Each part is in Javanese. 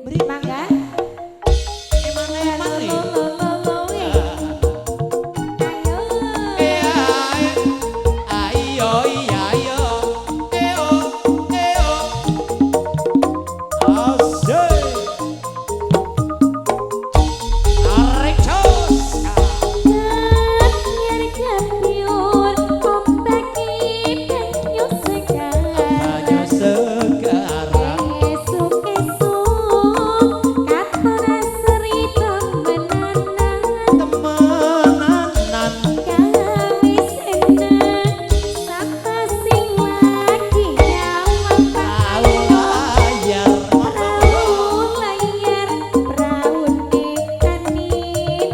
Mriki. Mangga. Eman-eman iki. Lo lo lo lo. Ayo. Ayo iya ayo. Eo eo. Asik. Arek jos. Kepiur kepiur ombake banyu segar. Banyu segaran. Esuk-esuk katon asri temenanan. Temenanan. Gawe seneng sapa sing lagi nyawang Prau layar. Prau layar praune tani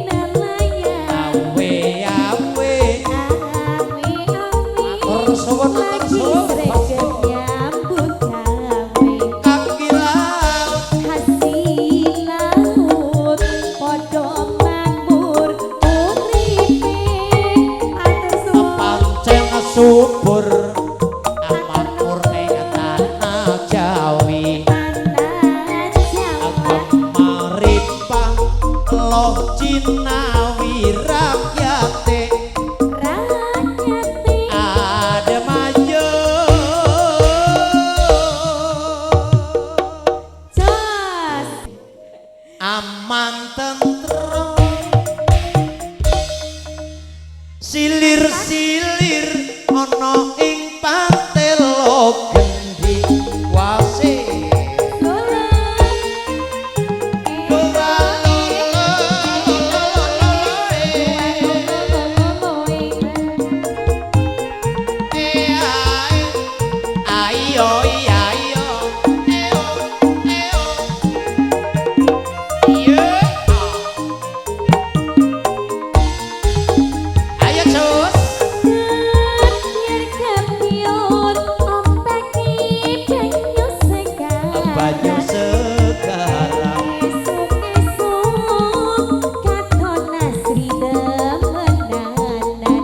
nelayan. Awe awe. Awe awe. Matur suwun, matur lagi suwun. sregep nyambut gawe. Kaki laut. Hasil laut padha makmur uripe. Matur suwun. Pancen subur makmur ning tanah Jawi. Tanah Jawa. Gemaripah loh jinawi rakyate. Rakyate. Adem ayo. Jos. Aman tentrem silir-silir ana ing patelo gendhi wase. Solo. Dua lo lo lo lo eh. Ayo ayo eo eo iya. Ayo cus. Kepiur kepiur ombake banyu segar. Banyu segaran. Esuk-esuk katon asri temenanan.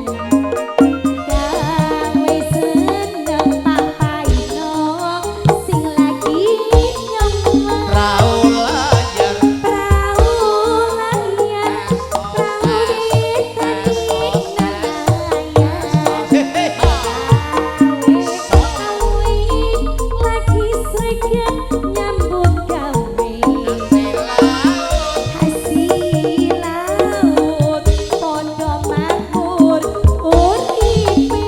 Gawe seneng Pak Paino sing lagi nyemleng. Prau layar. Prau layar praune tani nelayan. Hehe. Awe awe lagi sregep nyambut gawe. Hasil laut padha makmur uripe.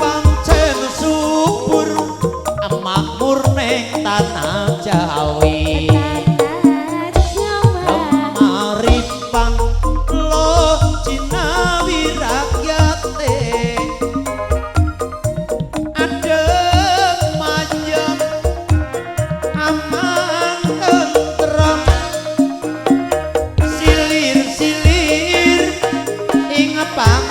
Pancen subur makmur ning tanah Jawi. Tanah Jawa. Maripang lo jinawi rakyate adem ayem aman tentrem silir-silir ing pang